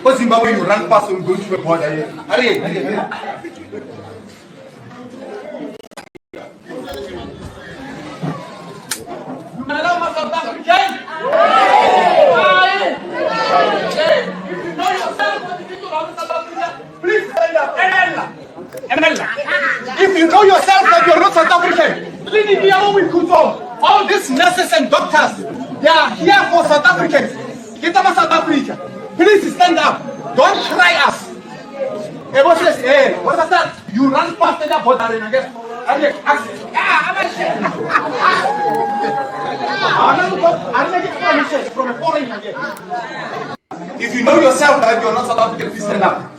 Go Zimbabwe, you run fast and go to the border. Hurry, hurry, hurry. Please stand up. If you know yourself that you're not South African, all these nurses and doctors, they are here for South Africans. Get them South Africa. Please stand up. Don't try us. Hey, what's this? Hey, what's that? You run past the border and get from a foreign. If you know yourself that you're not South African, please stand up.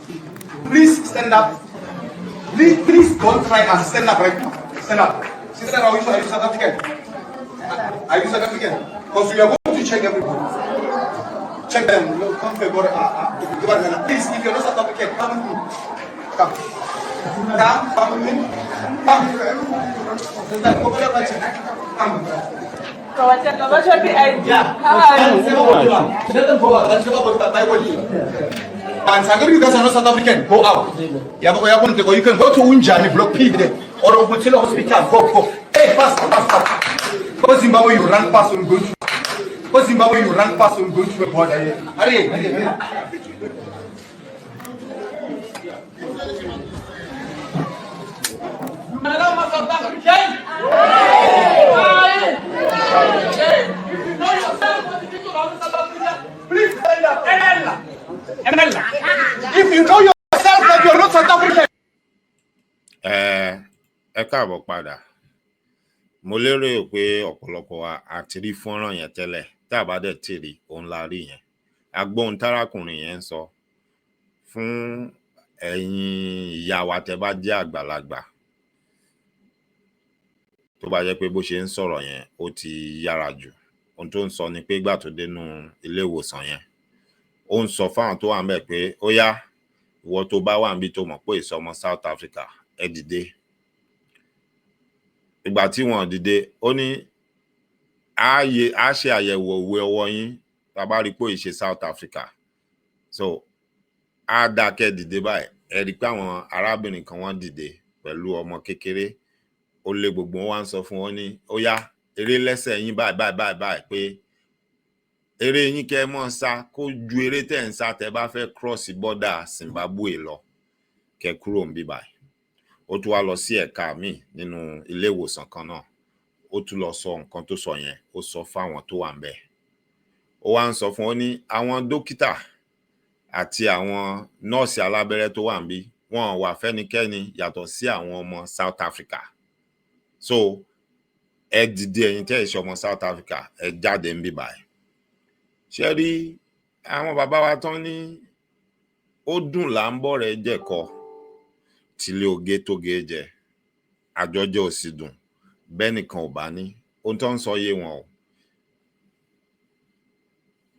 Please stand up. Please, please don't try us. Stand up right now. Stand up. Sister, are you South African? Are you South African? Because we are going to check everybody. Check them. Please, if you're not South African, come with me. Come. Come, come with me. Come. Come. And you guys are not South African, go out. You can go to Unjani, Block P there, or Ubutilo Hospital, go, go. Hey, fast, fast, fast. Go Zimbabwe, you run fast and go to. Go Zimbabwe, you run fast and go to the border. Hurry, hurry, hurry. Please stand up. Emella. Emella. If you know yourself that you're not South African, Ẹ ẹ káàbọ̀ padà. Mo lérò pé ọ̀pọ̀lọpọ̀ wa a ti rí fọ́nrán yẹn tẹ́lẹ̀. Tá a bá dẹ̀ tí rí, òun la rí yẹn. A gbọ́ ohun tárákùnrin yẹn ń sọ. Fún ẹ̀yin ìyá wa tẹ́ bá jẹ́ àgbàlagbà, tó bá jẹ́ pé bó ṣe ń sọ̀rọ̀ yẹn ó ti yára jù, ohun tó ń sọ ni pé ìgbà tó dénú ilé ìwòsàn yẹn, ó ń sọ fáwọn tó wà ńbẹ̀ pé ó yá, ìwọ tó bá wà níbi tó mọ̀ pé ìsọmọ South Africa, ẹ dìde. Ìgbà tí wọn ò dìde, ó ní á ṣe àyẹ̀wò ìwé ọwọ́ yín, tá a bá rí i pé ò ṣe South Africa, so á dáa kẹ́ ẹ dìde báyìí. Ẹ rí i pé àwọn arábìnrin kan, wọ́n dìde pẹ̀lú ọmọ kékeré. Ó lé gbogbo wọn, wá ń sọ fún wọn ní ó yá, eré lẹ́sẹ̀ yín báyìí báyìí báyìí báyìí, pé eré yín kẹ́ ẹ mọ́ sá kó ju eré tẹ̀ ń sá tẹ́ bá fẹ́ cross border Zimbabwe lọ, kẹ́ kúrò níbí báyìí. Ó tún wá lọ sí ẹ̀ka míì nínú ilé ìwòsàn kan náà, ó tún lọ sọ nǹkan tó sọ yẹn, ó sọ fáwọn tó wà ńbẹ̀. Ó wá ń sọ fún wọn ní àwọn dókítà àti àwọn nọ́ọ̀sì alábẹ́rẹ́ tó wà níbí, wọn ò wà fẹ́nikẹ́ni yàtọ̀ sí àwọn ọmọ South Africa. So ẹ dìde, ẹ̀yin tẹ́ ẹ̀ ṣe ọmọ South Africa, ẹ jáde níbí báyìí. Ṣé rí àwọn bàbá wa tán ní ó dùn là ń bọ̀rẹ́ jẹ̀kọ, tílé oge tóge jẹ, àjọjẹ ò sì dùn bẹ́nìkan ò bá ní. Ohun tó ń sọ yé wọn o.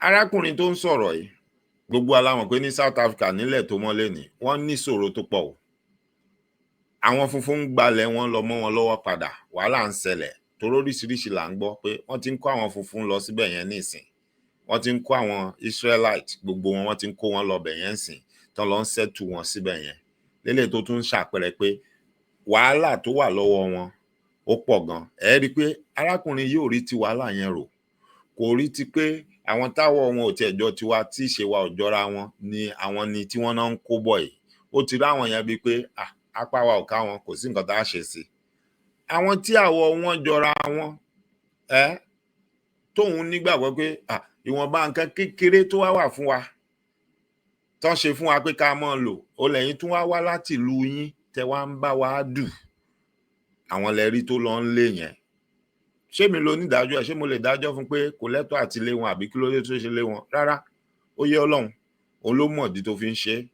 Arákùnrin tó ń sọ̀rọ̀ yìí, gbogbo wa la mọ̀ pé ní South Africa, nílẹ̀ tó mọ́ lénìí, wọ́n níṣòro tó pọ̀ o. Àwọn funfun ń gbalẹ̀ wọn lọ mọ́ wọn lọ́wọ́ padà. Wàhálà ń ṣẹlẹ̀ torí oríṣiríṣi là ń gbọ́ pé wọ́n ti ń kó àwọn funfun lọ síbẹ̀ yẹn nísìn. Wọ́n ti ń kó àwọn Israelite, gbogbo wọn, wọ́n ti ń kó wọn lọ bẹ̀ yẹn sìn, tán lọ ń settle wọn síbẹ̀ yẹn lélẹ̀, tó tún ń ṣàpẹẹrẹ pé wàhálà tó wà lọ́wọ́ wọn ó pọ̀ gan. Ẹ rí i pé arákùnrin yìí ò rí ti wàhálà yẹn rò, kò rí ti pé àwọn táwọ̀ wọn ò tiẹ̀ jọ tiwa, tí ìṣe wa ò jọra wọn ni àwọn ni tí wọ́n náà ń kó bọ̀ yìí. Ó ti rí àwọn yẹn bíi pé apá wa ò ká wọn, kò sí nǹkan tá a ṣe sí àwọn tí àwọ̀ wọn jọra wọn. Ẹ tóun nígbàgbọ́ pé ìwọ̀nba nǹkan kékeré tó wá wà fún wa, tán ṣe fún wa pé ká máa lò ó, lẹ́yìn tún wá wá láti ìlú yín tẹ wá ń bá wa dù. Àwọn lẹ́rí tó lọ ń lé yẹn. Ṣé mi lo onídàájọ́ ẹ̀? Ṣé mo lè dájọ́ fún pé kò lẹ́tọ̀ọ́ àti lé wọn, àbí kí ló dé tó ṣe lé wọn? Rárá, ó yé Ọlọ́run, òun ló mọ̀dí tó fi ń ṣe é.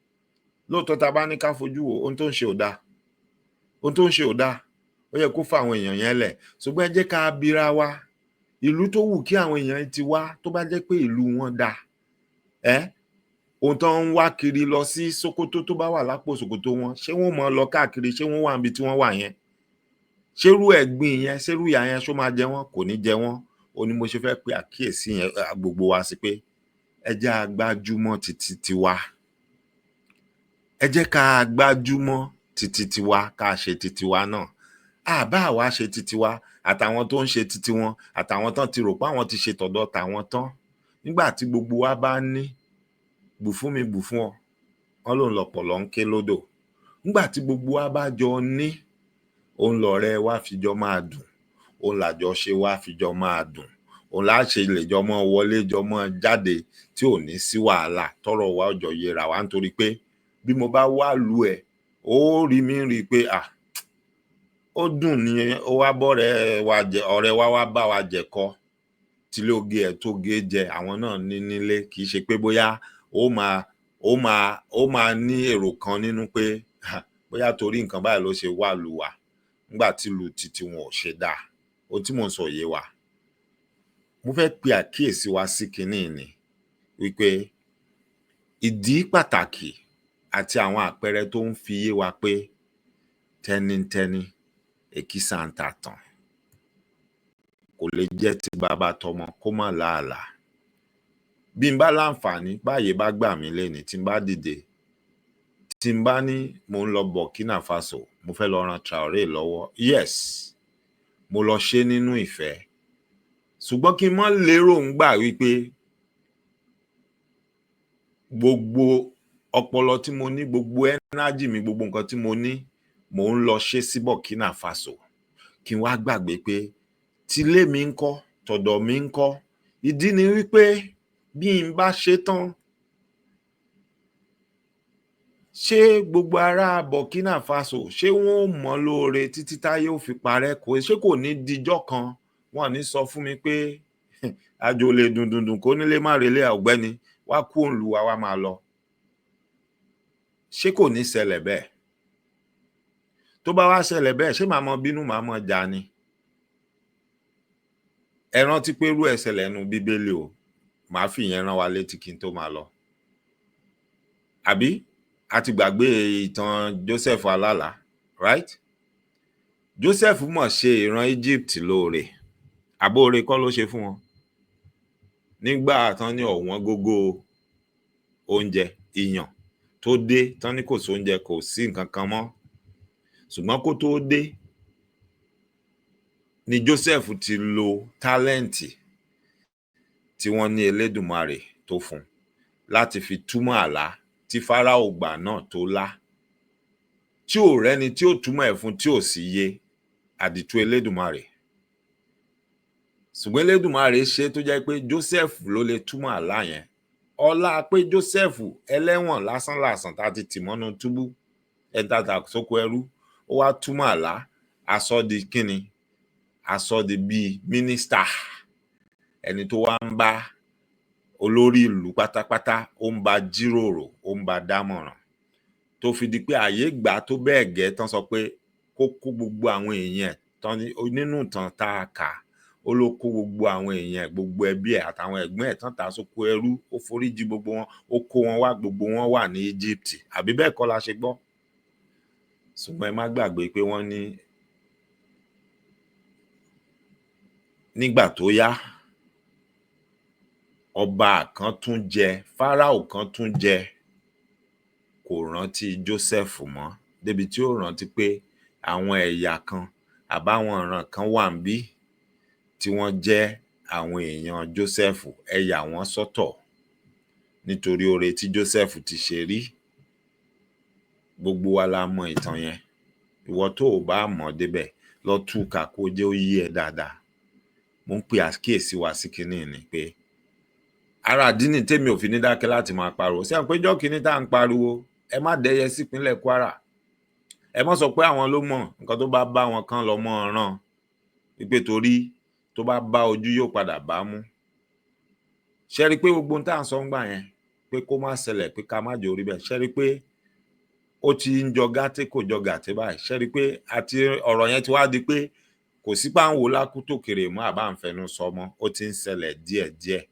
Lóòótọ́, tá a bá ní ká fojú wo, ohun tó ń ṣe ò dáa, ohun tó ń ṣe ò dáa. Ó yẹ kó fa àwọn èèyàn yẹn lẹ̀. Ṣùgbọ́n ẹ jẹ́ ká bira wa, ìlú tó wù kí àwọn èèyàn ti wá, tó bá jẹ́ pé ìlú wọn dáa, ẹ́ ohun tó ń wá kiri lọ sí Sókótó, tó bá wà lápò ṣòkòtò wọn, ṣé wọ́n mọ̀ lọ káàkiri? Ṣé wọ́n wà níbi tí wọ́n wà yẹn? Ṣérú ẹ̀gbin yẹn, ṣérú ìyà yẹn, ṣó máa jẹ wọ́n? Kò ní jẹ wọ́n. Ó ní mo ṣe fẹ́ pe àkíyèsí yẹn gbogbo wa sí pé ẹ jẹ́ á gbájúmọ́ títí tiwa, ẹ jẹ́ ká gbájúmọ́ títí tiwa, ká ṣe títí wa náà. Àbá àwa ṣe títí wa, àtàwọn tó ń ṣe títí wọn, àtàwọn tán ti rò pé àwọn ti ṣe tọ̀dọ̀ tàwọn tán, nígbà tí gbogbo wa bá ní bù fún mi, bù fún ọ, wọn lòun lọ̀pọ̀lọ́ ń ké lódò. Nígbà tí gbogbo wa bá jọ ní, òun lọ̀rẹ́ wa fi jọ máa dùn, òun làjọṣe wa fi jọ máa dùn, òun là ṣe lè jọ mọ́ wọlé, jọ mọ́ jáde, tí ò ní sí wàhálà, tọ́rọ̀ wa ó jọ yẹra wa. Nítorí pé bí mo bá wá lu ẹ̀, ó rí mi rí i pé ó dùn ní ó wá bọ́rẹ̀ wa jẹ, ọ̀rẹ́ wa wá bá wa jẹ̀kọ, tílé oge ẹ̀ tó ge jẹ, àwọn náà ní nílé. Kì í ṣe pé bóyá ó máa ní èrò kan nínú pé bóyá torí nǹkan báyìí ló ṣe wá lù wá, nígbà tí ìlú titi wọn ò ṣe dáa. Ohun tí mò ń sọ yé wa. Mo fẹ́ pe àkíyèsí wa sí kinní ni wípé ìdí pàtàkì àti àwọn àpẹẹrẹ tó ń fi yé wa pé tẹnitẹni, èkísà ń ta tàn, kò lè jẹ́ ti baba tọmọ kó má láàlà. Bí n bá láǹfààní, báyè bá gbà mí lénìí, tí n bá dìde, tí n bá ní mò ń lọ Burkina Faso, mo fẹ́ lọ ran Traoré lọ́wọ́, yes, mo lọ ṣe nínú ìfẹ́, ṣùgbọ́n kí n má léròǹgbà wípé gbogbo ọpọlọ tí mo ní, gbogbo energy mi, gbogbo nǹkan tí mo ní, mò ń lọ ṣe sí Burkina Faso, kí n wá gbàgbé pé tilé mi ń kọ́, tọ̀dọ̀ mi ń kọ́. Ìdí ni wípé bí n bá ṣe tán Ṣé gbogbo ará Burkina Faso, ṣé wọn ò mọ̀ lóore títí táyé ó fi parẹ́? Kò ṣé kò ní dijọ́ kan wọn ò ní sọ fún mi pé àjò lè dùn dùn dùn kó nílé má relé, ọ̀gbẹ́ni wá kú òǹlù wa wá máa lọ? Ṣé kò ní ṣẹlẹ̀ bẹ́ẹ̀? Tó bá wá ṣẹlẹ̀ bẹ́ẹ̀, ṣé màá mọ bínú, màá mọ jà ni? Ẹ rántí pé irú ẹ̀ ṣẹlẹ̀ nínú Bíbélì o. Màá fìyẹn rán wa létí kí n tó máa lọ. Àbí a ti gbàgbé ìtàn Joseph alálàá, right? Joseph mọ̀ ṣe ìran Egypt lóore. Àbóore kọ́ ló ṣe fún wọn nígbà tán ní ọ̀wọ́n gógó oúnjẹ, ìyàn tó dé, tán ní kò sóúnjẹ, kò sí nǹkan kan mọ́? Ṣùgbọ́n kó tó dé ni Joseph ti lo tálẹ́ǹtì tí wọ́n ní Elédùmarè tó fún un láti fi túmọ̀ àlá tí Fáráò gbà náà tó lá, tí ò rẹ́ni tí ó túmọ̀ ẹ̀ fún, tí ò sì yé àdìtú Elédùmarè. Ṣùgbọ́n Elédùmarè ṣe tó jẹ́ pé Joseph ló lè túmọ̀ àlá yẹn. Ọlá pé Joseph, ẹlẹ́wọ̀n lásánlàsàn tá a ti tì mọ́nú túbú, ẹni tá a tà sóko ẹrú, ó wá túmọ̀ àlá, aṣọ di kíni, aṣọ di bíi mínísítà, ẹni tó wá ń bá olórí ìlú pátápátá, ó ń bá jíròrò, ó ń bá dámọ̀ràn, tó fi di pé àyè gbà tó bẹ́ẹ̀ gẹ́ tán sọ pé kó kó gbogbo àwọn èèyàn ẹ̀ tán nínú ìtàn tá a kà. Ó ló kó gbogbo àwọn èèyàn ẹ̀, gbogbo ẹbí ẹ̀ àtàwọn ẹ̀gbọ́n ẹ̀ tán tà sóko ẹrú, ó foríjì gbogbo wọn, ó kó wọn wá, gbogbo wọn wà ní Egypt. Àbí bẹ́ẹ̀ kọ́ la ṣe gbọ́? Ṣùgbọ́n ẹ má gbàgbé pé wọ́n ní nígbà tó yá, ọba kan tún jẹ, Fáráò kan tún jẹ, kò rántí Joseph mọ́ débi tí ó rántí pé àwọn ẹ̀yà kan àbáwọn ìran kan wà níbí tí wọ́n jẹ́ àwọn èèyàn Joseph, ẹ yà wọ́n sọ́tọ̀ nítorí oore tí Joseph ti ṣe rí. Gbogbo wa la mọ ìtàn yẹn. Ìwọ tó o bá mọ̀ débẹ̀, lọ tú kà kó jẹ́ ó yé ẹ dáadáa. Mo ń pe àkíyèsí wa sí kinní ni pé ara àdínì tèmi ò fi ní dákẹ́ láti máa pariwo sí àwọn péjọ kínní tá à ń pariwo, ẹ má dẹ́yẹ sípínlẹ̀ Kwara, ẹ má sọ pé àwọn ló mọ̀ nǹkan tó bá bá wọn kán lọ mọ́ ọ ràn wípé torí tó bá bá ojú yóò padà bá mú. Ṣe rí i pé gbogbo ohun tá à ń sọ ń gbà yẹn pé kó má ṣẹlẹ̀, pé ká má jẹ́ orí bẹ́ẹ̀, ṣe rí i pé ó ti ń jọ gàtè, kò jọ gàtè báyìí? Ṣe rí i pé àti ọ̀rọ̀ yẹn ti wá di pé kò sí pà ń wò lákútòkèrè mọ́, àbá ń fẹnu sọ mọ́, ó ti ń ṣẹlẹ̀ díẹ̀díẹ̀.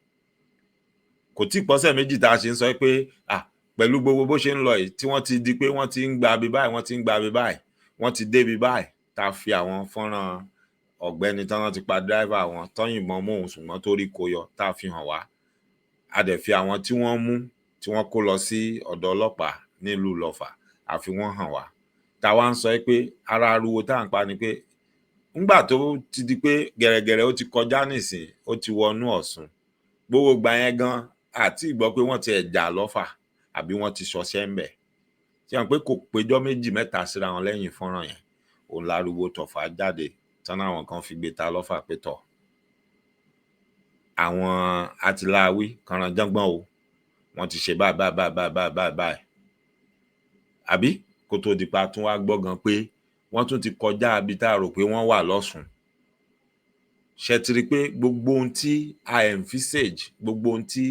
Kò tí ì pọ́sẹ̀ méjì tá a ṣe ń sọ pé à pẹ̀lú gbogbo bó ṣe ń lọ yìí, tí wọ́n ti di pé wọ́n ti ń gba bí báyìí, wọ́n ti ń gba bí báyìí, wọ́n ti dé bí báyìí, tá a fi àwọn fọ́nrán ọ̀gbẹ́ni tán ti pa dráìvà wọn tán yìnbọn mọ́ òun ṣùgbọ́n tó rí kó yọ, tá a fi hàn wá. A dẹ̀ fi àwọn tí wọ́n mú, tí wọ́n kó lọ sí ọ̀dọ̀ ọlọ́pàá nílùú Lọ́fà, a fi wọ́n hàn wá. Tá a wá ń sọ pé ara ariwo tá à ń pa ni pé ńgbà tó ti di pé gẹ̀rẹ̀gẹ̀rẹ̀ ó ti kọjá nísìn, ó ti wọnú Ọ̀ṣun. Gbogbo ìgbà yẹn gan àti ìgbọ́ pé wọ́n ti ẹ̀ jà lọ́fà àbí wọ́n ti ṣọṣẹ́ ńbẹ̀. Ṣé wọn pé kò péjọ́ méjì mẹ́ta síra wọn lẹ́yìn fọ́nrán yẹn, òun láriwo tọ̀fà jáde tán láwọn kan fi gbé ta lọ́fà pé tọ̀ àwọn atiláwí kànrànjọ́gbọ́n o, wọ́n ti ṣe báyìí báyìí báyìí báyìí báyìí báyìí. Àbí kó tó di pa tún wá gbọ́ gan pé wọ́n tún ti kọjá ibi tá a rò pé wọ́n wà lọ́sùn. Ṣe ti rí i pé gbogbo ohun tí a envisage, gbogbo ohun tí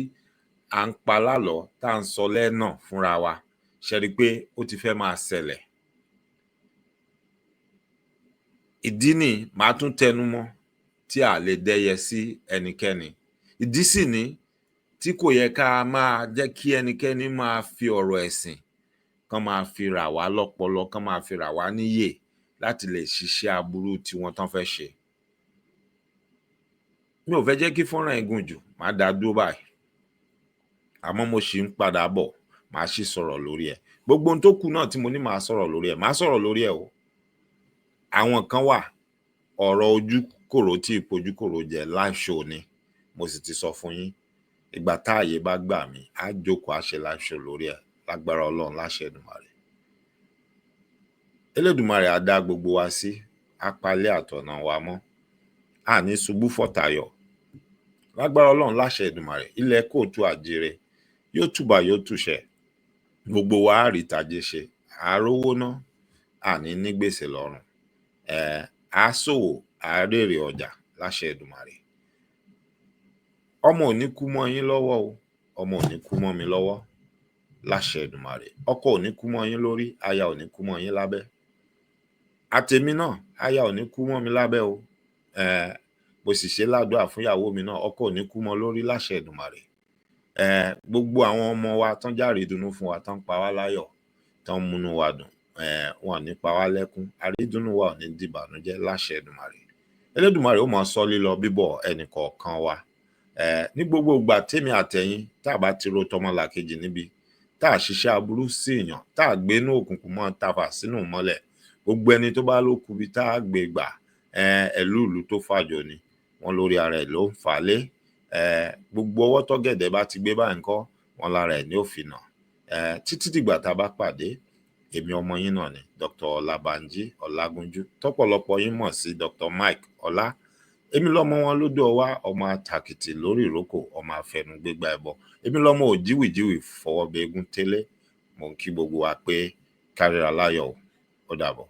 à ń pa lálọ́ tá à ń sọ lẹ́nà fúnra wa, ṣe rí i pé ó ti fẹ́ máa ṣẹlẹ̀? Ìdí ni màá tún tẹnu mọ́ tí a lè dẹ́yẹ sí ẹnikẹ́ni. Ìdí sì ni tí kò yẹ ká máa jẹ́ kí ẹnikẹ́ni máa fi ọ̀rọ̀ ẹ̀sìn kán máa fi rà wá lọ́pọlọ, kán máa fi rà wá níyè láti lè ṣiṣẹ́ aburú tiwọn tán fẹ́ ṣe. Mi ò fẹ́ jẹ́ kí fọ́nrán yìí gùn jù, màá dá a dúró báyìí. Àmọ́ mo ṣì ń padà bọ̀, màá sì sọ̀rọ̀ lórí ẹ̀. Gbogbo ohun tó kù náà tí mo ní màá sọ̀rọ̀ lórí ẹ̀, màá sọ̀rọ̀ lórí ẹ̀ o. Àwọn kan wà, ọ̀rọ̀ ojúkòrò tí ìpojúkòrò jẹ́ live show ni, mo sì ti sọ fún yín. Ìgbà táàyè bá gbà mí, á jókòó, á ṣe live show lórí ẹ̀ lágbára Ọlọ́run láṣẹ Èdùmàrè. Elédùmarè á dá gbogbo wa sí, á palẹ̀ àtọ̀nà wa mọ́. A ní ṣubú fọ̀tàyọ̀. Lágbára Ọlọ́run láṣẹ Èdùmàrè, ilẹ̀ kóòtù àjíire yóò tùbà yóò tùṣẹ. Gbogbo wa á rí tajé ṣe, à á rówó ná, à ní ní gbèsè lọ́rùn, à á ṣòwò, à á rèrè ọjà láṣẹ Èdùmàrè. Ọmọ ò ní kú mọ́ yín lọ́wọ́ o, ọmọ ò ní kú mọ́ mi lọ́wọ́ láṣẹ Èdùmàrè. Ọkọ ò ní kú mọ́ yín lórí, aya ò ní kú mọ́ yín lábẹ́. Àtèmi náà, aya ò ní kú mọ́ mi lábẹ́ o. Mo sì ṣe ládùúà fún ìyàwó mi náà, ọkọ ò ní kú mọ́ lórí láṣẹ Èdùmàrè. Gbogbo àwọn ọmọ wa tán járe ìdùnnú fún wa, tán pa wá láyọ̀, tán múnú wa dùn, wọn ò ní pa wá lẹ́kún, àrídùnnú wa ò ní dìbànújẹ́ láṣẹ Èdùmàrè. Elédùmarè ó máa sọ lílọ bíbọ̀ ẹnìkọ̀ọ̀kan wa. Ní gbogbo ìgbà tèmi àtẹ̀yin tá a bá ti ro tọmọlàkejì níbi, tá a ṣiṣẹ́ aburú sí èèyàn, tá a gbénú òkùnkùn mọ́ tafà sínú ìmọ́lẹ̀, gbogbo ẹni tó bá ló kubi tá a gbé gbà, ẹlúùlú tó fàjò ni wọ́n lórí ara ẹ̀ ló ń fà á lé. Gbogbo ọwọ́ tọ́gẹ̀dẹ̀ bá ti gbé báyìí ńkọ́, wọn lára ẹ̀ ní ò fi nà. Títí dìgbà tá a bá pàdé, èmi ọmọ yín náà ni Dr. Ọlábánjí Ọlágúnjú, tọ́pọ̀lọpọ̀ yín mọ̀ sí Dr. Mike Ọlá. Èmi lọmọ wọn lódò ọwá, ọmọ àtàkìtì lórí ìrókò, ọmọ afẹnugbégbá ẹbọ. Èmi lọmọ òjíwìjíwì fọwọ́ bẹẹgún tẹ́lẹ̀. Mò ń kí gbogbo wa pé kárìíra láyọ̀ o. Ó dàbọ̀.